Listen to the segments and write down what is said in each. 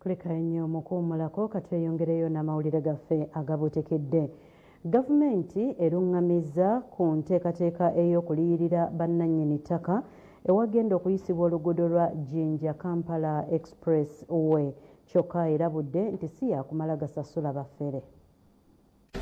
Kuleka nnyo mu kuwummulako, katweyongereyo n'amawulire gaffe agabuutikidde. Gavumenti eruŋŋamizza ku nteekateeka ey'okuliyirira bannannyini ttaka ewagenda okuyisibwa oluguudo lwa Jinja Kampala Express Way. Kyokka erabudde nti si yaakumala gasasula bafere.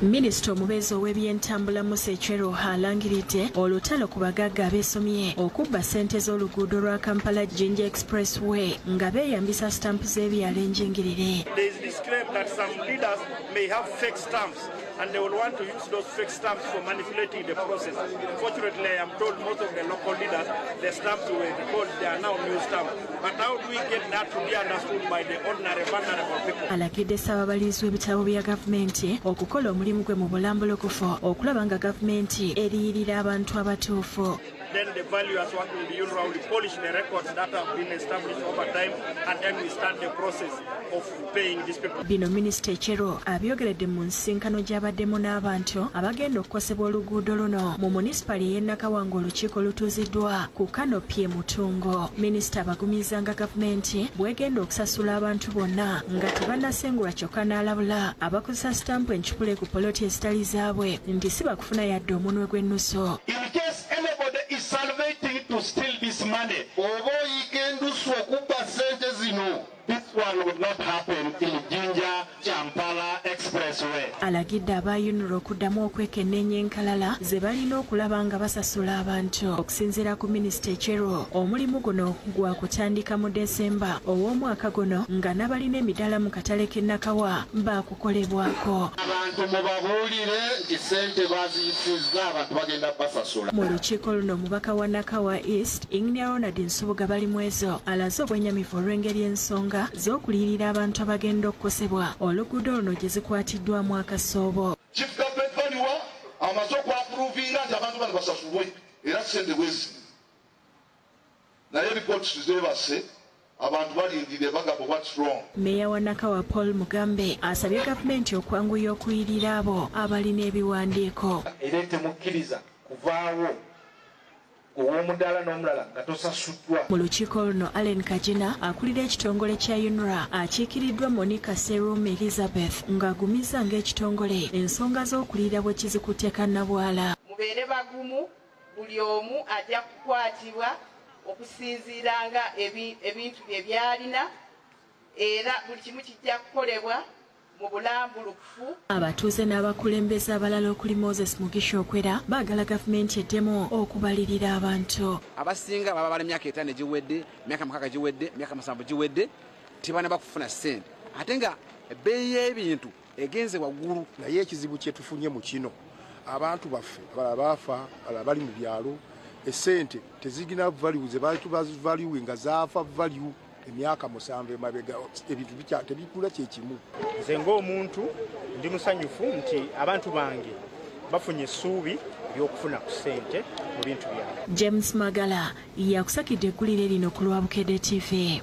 Minisita omubeezi ow'ebyentambula Musa Ecweru alangiridde olutalo ku bagagga abeesomye okubba ssente z'oluguudo lwa Kampala Jinja Express Way nga beeyambisa sitampu z'ebyalo enjingirire. There is this claim that some leaders may have fake stamps and they will want to use those fake stamps for manipulating the process. Fortunately, I am told most of the local leaders, the stamps were recalled, they are now new stamps. But how do we get that to be understood by the ordinary vulnerable people? Alagidde ssaababalirizi w'ebitabo bya gavumenti okukola omulimu gwe mu bulambulukufu okulaba nga gavumenti eriyirira abantu abatuufu. Then the valuers working with the UNRA will polish the records that have been established over time, and then we start the process of paying these people. Bino Minisita Ecweru abyogeredde mu nsisinkano gy'abaddemu n'abantu abagenda okukosebwa oluguudo luno mu munisipaali ey'e Nakawa ng'olukiiko lutuuziddwa ku Canopy e Mutungo. Minisita abagumiza nga gavumenti bw'egenda okusasula abantu bonna nga tebannasengulwa, kyokka n'alabula abakozesa sitampu encupule ku poloti ezitali zaabwe nti si bakufuna yadde omunwe gw'ennusu. In case anybody is salivating to steal this money, oba oyiika endusu okubba ssente zino, this one will not happen in Jinja Kampala Expressway. Alagidde aba UNRA okuddamu okwekenneenya enkalala ze balina okulaba nga basasula abantu. Okusinziira ku Minisita Ecweru, omulimu guno gwa kutandika mu Desemba ow'omwaka guno nga n'abalina emidaala mu katale k'e Nakawa baakukolebwako. Abantu mubabuulire nti ssente baziyisizza, abantu bagenda basasula. Mu lukiiko luno, omubaka wa Nakawa East, Ingenia Ronald Nsubuga Balimwezo, alaze obwenyamivu olw'engeri ensonga z'okuliyirira abantu abagenda okukosebwa oluguudo luno gye zikwatiddwamu akasoobo. Chief Government Valuer amaze okwapprovinga nti abantu bano basasulwe era ssente bwezi, naye ripooti zeebase, abantu balindire bagamba, "What's wrong?" Meeya wa Nakawa Paul Mugambe asabye gavumenti okwanguya okuyirira abo abalina ebiwandiiko. Era temukkiriza kuvaawo ow'omudaala n'omulala nga tosasuddwa. Mu lukiiko luno, Allen Kagina akulira ekitongole kya UNRA akiikiriddwa Monica Serum Elizabeth ng'agumiza ng'ekitongole ensonga z'okuliyirira bwe kizikutte kannabwala. Mubeere bagumu, buli omu ajja kukwatibwa okusinziira nga ebintu bye byalina, era buli kimu kijja kukolebwa mu bulambulukufu. Abatuuze n'abakulembeze abalala okuli Moses Mugisha Okwera baagala gavumenti eddemu okubalirira abantu. Abasinga baba bala emyaka 5 giwedde, emyaka 6 giwedde, emyaka 7 giwedde, tebanaba kufuna ssente, ate nga ebbeeyi y'ebintu egenze waggulu. Naye ekizibu kye tufunye mu kino, abantu baffe abalala baafa, abalala bali mu byalo, essente tezigina value ze baali nga zaafa value emyaka 7 emabega, ebintu tebikula kyekimu. Nze ng'omuntu ndi musanyufu nti abantu bange bafunye essuubi ery'okufuna ku ssente mu bintu byabwe. James Magala yakusakidde eggulire lino ku lwa Bukedde TV.